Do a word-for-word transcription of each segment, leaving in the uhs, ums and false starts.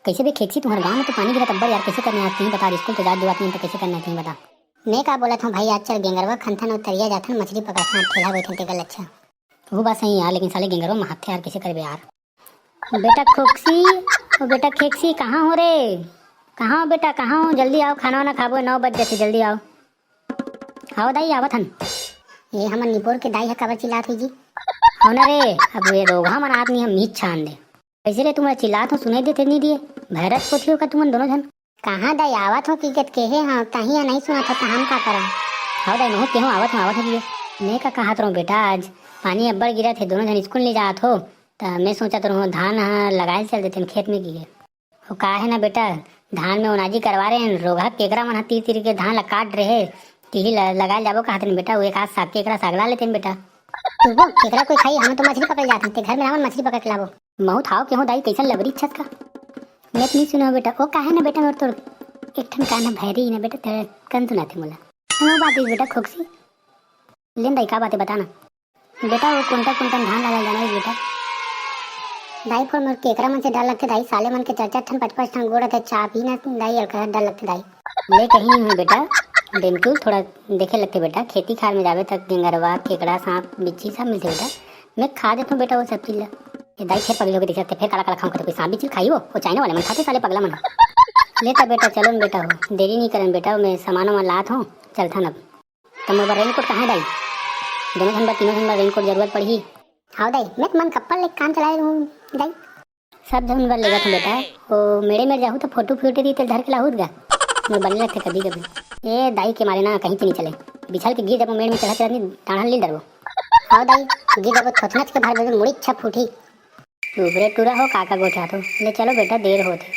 कइसे बे खेकसी, तुंहर गांव में तो पानी गिरत अब्बड़ यार, कइसे करना हे आज, तुहीं बता, स्कूल तो जात जुवात नइ हे, त कइसे करना हे, तुहीं बता। मैं का बोलत हंव भाई, आज चल गेंगरवा खनथन अउ तरिया जाथन, मछली पकड़थन, ठेला बइठन तेकर ले अच्छा। वो बात सही यार, लेकिन साले गेंगरवा महाथे यार, कइसे करबे यार। बेटा खोकसी, ओ बेटा खेकसी, कहाँ हो रे? कहाँ हो बेटा, कहाँ हो? जल्दी आओ, खाना वाना खाबो, नौ बज जाथे, जल्दी आओ। हाव दाई, आवत हन। ये हमर निपोर के दाई ह काबर चिल्लात होही जी? हव ना रे, अब ये रोगहा मन आत नहीं, हम मीच छान दे। कइसे रे, तुमन चिल्लात हो, सुनाई देथे नहीं दिए? भैरस पोथी हो का तुमन दोनों झन? कहाँ दाई, आवत हो कि कत केहे हंव, तहीं ह नहीं सुनत हो, त हम का करंव? हाव दाई, महूं केहूं आवत हंव, आवत हंव दिए। मैं का कहत रहूं बेटा, आज पानी अब्बड़ गिरत हे, दोनों झन स्कूल नहीं जात हो, त मैं सोचत रहूं धान ह लगाए चल देथन खेत में गिरे। ओ का हे ना बेटा, धान में ओनाजी करवा रहे हन, रोगहा केकरा मन ह तीर तीर के धान ला काट रहे, तिही ला लगाए जाबो कहत हन बेटा, वो एक आध साग केकरा साग ला लेतेन बेटा। तू वो केकरा कोई खाई, हम तो मछली पकड़ जात हन, ते घर में लावन मछली पकड़ के लाबो। महूं थाव केहूं दाई, कइसन लबरी छस का? मैं तो नहीं सुना बेटा, ओ का हे ना बेटा, मोर तोर एक ठन कान ह भैरी ना बेटा, तेरे कन सुनाथे मोला। सुनो बात बेटा खोकसी। लेन दाई, का बात हे, बता ना। बेटा, वो कोंटा कोंटा धान लगा जाना हे बेटा। दाई, पर मोर केकरा मन से डर लगथे दाई, साले मन के चार चार ठन, पांच पांच ठन गोड़ रथे, चाप ही ना दाई, अलकरहा डर लगथे दाई। ले कहीं नहीं हो बेटा, डेमकू थोड़ा देखे लगथे बेटा, खेती खार में जाबे त गेंगरवा, केकड़ा, सांप, बिच्छी सब मिलथे बेटा। मैं खा देथंव बेटा वो सब चीज ला। ये दाई फेर पगली होके देखे लगथे, फेर काला काला खाऊं कथे, कोई सांप बिच्छी खाही वो, वो चाइना वाले मन खाथे साले पगला मन। ले त बेटा चलो न बेटा हो, देरी नहीं करन बेटा, मैं सामान वामान लात हंव, चलथन अब। त मोर बर रेनकोट कहाँ हे दाई? दोनों झन बर, तीनों झन बर रेनकोट जरूरत पड़ही। हाव दाई, मैं तो मन कप्पल ले काम चलाए रहूं दाई। सब झन बर लेगत हंव बेटा। ओ मेड़े मेर जाहू त फोटो फूटे दी तेल धर के लाहूत गा। मोर बने लगथे कभी कभी। ए दाई के मारे ना कहीं से नहीं चले। बिछल के गिर जाबो मेड़ में चढ़त चढ़त नहीं डाढ़न लील डरबो। हाव दाई, गिर जाबो थोथनच के भर देबे मुड़ी छप फूटी। टूबरे टूरा हो काका गोठिया तो। ले चलो बेटा देर होत हे।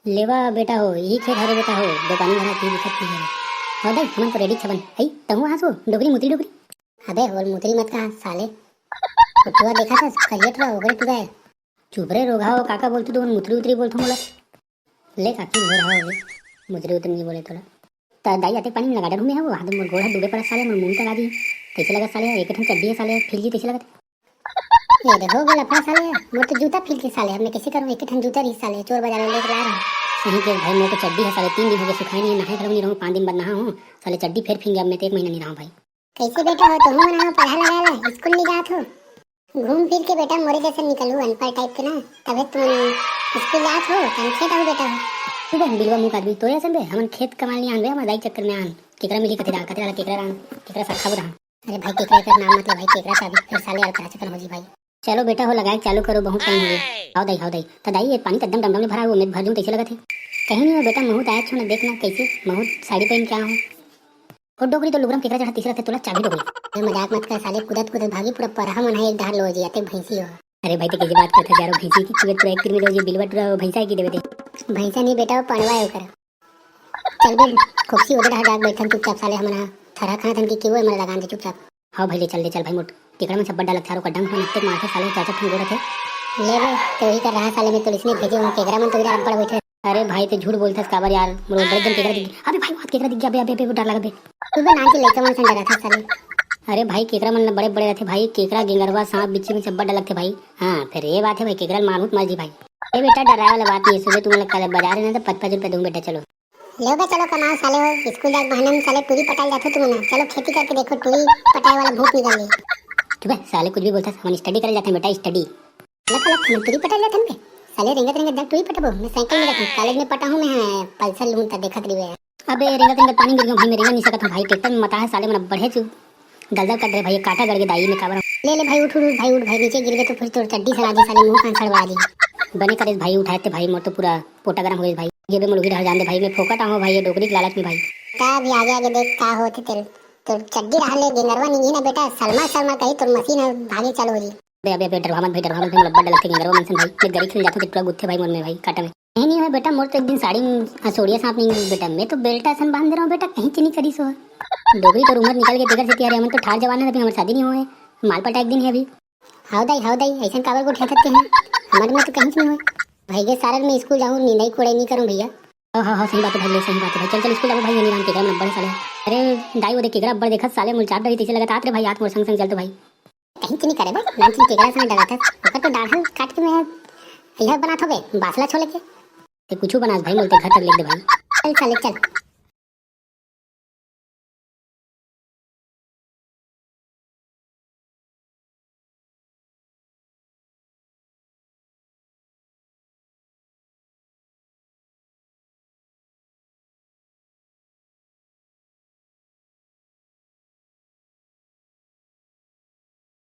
लेवा बेटा हो, यही खेत हरे बेटा हो, दो पानी भरा की दिक्कत नहीं है। हो दाई, हमन तो रेडी छबन। आई, तहु हंसो, डोकरी मुतरी डोकरी। अबे, होल मुतरी मत कहा, साले। वो टुरा देखा था, करिया टुरा, ओकरे टुरा है। चुप रे, रोगहा हो, काका बोलते तो मुतरी उतरी बोलते मोला। ले काकी, हो रहा हो, मुतरी उतरी नहीं बोले तोला। त दाई आते पानी में लगा डर घूमे है वो, हाथ में गोड़ हाथ डूबे पड़ा साले, मोर मुंह तक आ दी। कैसे लगा साले, एक ठन चड्डी है साले, फिर जी कैसे लगा? ये देखो, वो लफड़ा साले, मोर तो जूता फील के साले, अब मैं कैसे करूँ? एक ठन जूता रही साले, चोर बाजार में लेके ला रहा हूँ। सही के भाई, मोर तो चड्डी है साले, तीन दिन हो गए सुखाई नहीं है, नहाए घलो नहीं रहूँ, पाँच दिन बाद नहा हूँ, साले चड्डी फेर भींग गया, मैं तो एक महीना नहीं रहा हूँ भाई। कैसे बेटा हो तुम? मना पढ़ा लगा ला, स्कूल नहीं जात हो? घूम फिर के बेटा मोरे जैसे निकलू, अनपढ़ टाइप के ना, तबे तुम स्कूल जात हो, तुम खेत आओ बेटा हो। तू बहन बिलवा मुख आदमी, तोरे असन बे, हमन खेत कमाल नहीं आन बे, हम दाई चक्कर में आन, केकरा मिली कथे दाल, कथे दाल, केकरा रान, केकरा साग खाबो दाल। अरे भाई, केकरा कर नाम मत ले भाई, केकरा साग फिर साले अलकरहा चक्कर हो जी भाई। चलो बेटा हो, लगाए चालू करो, बहुत टाइम हो गया। हाव दाई, हाव दाई। त दाई, ये पानी तो एकदम डमडम ले भरा है, वो मैं भर दूं, कैसे लगत है? कहीं नहीं हो बेटा, महूत आया छो ना, देख ना कैसे महूत साड़ी पहन के आया हूँ। ओ डोकरी, तो लुगरम केकरा चढ़ा तीसरा थे, तोला चाबी डोकरी। ए, मजाक मत कर साले, कूदत कूदत भागी, पूरा परहा मन है एक धार लो जी, अतेक भैंसी हो। अरे भाई, ते कैसे बात करता जा रहा भैंसी की? तू पूरा एक तीर में दो जी, बिलवा टुरा भैंसा है की देवे दे। भैंसा नहीं बेटा, वो पनवा है ओकर। चल बे, खोपसी ओदे डहा जाके बैठन चुपचाप साले, हमन ह थरा खाना थन की, की वो मन लगान दे चुपचाप। हाँ भाई, ले चल, ले चल भाई, मोट केकड़ा मन सब बड्डा लगथे, ओकर डंग मन अतेक मारथे साले, चाचा ठन गोड़ थे। ले बे, तो वही कर रहा साले, मैं तो इसने भेजे हूँ, केकड़ा मन तो इधर अब्बड़ बैठे। अरे भाई, ते झूठ बोलथस काबर यार, मोर बड़े जन केकड़ा दिख गया। अबे भाई, वहाँ केकड़ा दिख गया, अबे, अबे, अबे, वो डर लगा बे। तू बे नान के लइका मन सन डराथस साले। अरे भाई, केकड़ा मन बड़े बड़े रहथे भाई, केकड़ा, गेंगरवा, सांप, बिच्छी मन सब बड्डा लगथे भाई। हाँ, फिर ये बात है भाई, केकड़ा मारहूँ त मर जी भाई। ए बेटा, डराए वाला बात नहीं है, सुबह तुमन ला कल बाजार है ना, तो पच पच रुपया दूँ बेटा, चलो। लो बे, चलो कमाओ साले हो, स्कूल जाके बहाने में साले टूरी पटाए जाथो तुमन ह। चलो खेती करके देखो, टूरी पटाए वाला भूत निकल गई। चुप है साले, कुछ भी बोलता है, हमन स्टडी करे जाते हैं बेटा, स्टडी। लख लख हमन टूरी पटाए जाते हैं बे। साले रेंगत रेंगत जाके टूरी पटाबो, मैं साइकिल में जाता हूँ, कॉलेज में पटाहूँ मैं, हाँ, पल्सर लूँ त देखत रहिबे। अबे रेंगत रेंगत पानी गिर गया भाई, मैं रेंगा नहीं सकत हूँ भाई, ट्रैक्टर में मता है साले, मन बढ़े चु दलदल कर दे भाई, काटा गड़ के दाई में काबर। ले ले भाई, उठ उठ उठ भाई, उठ भाई, नीचे गिर गए तो फिर तोर चड्डी सड़ा दी साले, मुंह कान सड़वा दी। बने करे भाई, उठाए ते भाई, मोर तो पूरा पोटा गरम हो गया भाई। ये बे मुर्गी ढाल जान दे भाई, मैं फोकट आऊँ भाई, ये डोकरी के लालच में भाई। का भी आगे आगे देख का होते तेरे, तोर चड्डी रहा ले गेंगरवा नहीं ना बेटा, सलमा सलमा कही तोर मशीन है, भागे चालू हो जी। अबे अबे अबे, डरवा मत भाई, डरवा मत भाई, मोला बड़ डर लगथे गेंगरवा मन सन भाई, मैं गरी खेल जाथों ते टुरा गुत्थे भाई मोर में भाई, काटा में। नहीं नहीं भाई बेटा, मोर तो एक दिन साड़ी में हसोड़िया सांप नहीं बेटा, मैं तो बेल्टा सन बांध दे रहा हूँ बेटा, कहीं चीनी करी सो। डोकरी तोर उम्र निकल के तेकर से तैयार है, हमन तो ठार जवान है, अभी हमारी शादी नहीं हुआ है, माल पटा एक दिन है अभी। हाव दाई, हाव दाई, ऐसन काबर गोठियाथस तेहा? हमर में तो कहीं नहीं होय। भाई के सारन में स्कूल जाहूँ, निंदाई कोड़ाई नहीं करूँ भैया। हाँ, हाँ, हाँ, सही बात है भाई, ले, सही बात है भाई। चल, चल, स्कूल जाबो भाई, ये नहीं राम केकरा मन बड़े साले। अरे, दाई, वो देख, केकरा बड़ देखत साले, मुलचार डरी तैसे लगत आत रे भाई, आत मोर संग संग चल तो भाई। कहीं नहीं करे बे, नानचुन केकरा से डराथस, ओकर तो डाढ़ल काट के मैं यह बनात हवे बासला छोले के। ते कुछ बनास भाई, मोल ते घर तक लेग दे भाई। चल साले चल।